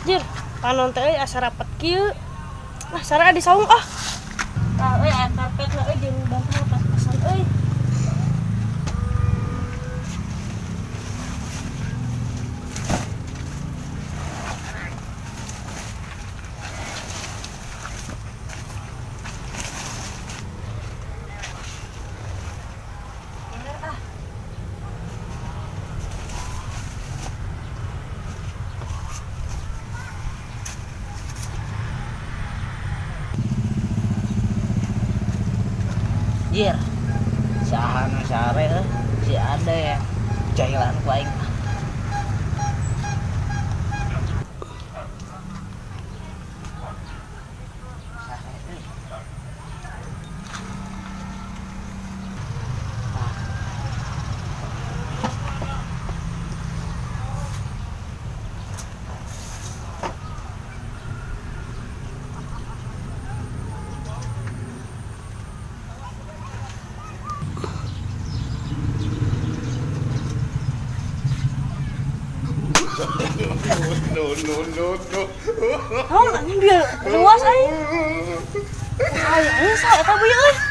Jir, panon teh euy asa rapet kieu. Ah, sare di saung ah. Tah euy aya karpet lah euy jeung bantal pas-pasan euy. Jir, saha nu sare euy, si Ade jahilan ku aing. Sare euy. Tah. No, no, no, no. Naon anjing bieu luas aing. Aing anjing saha eta beuy euy.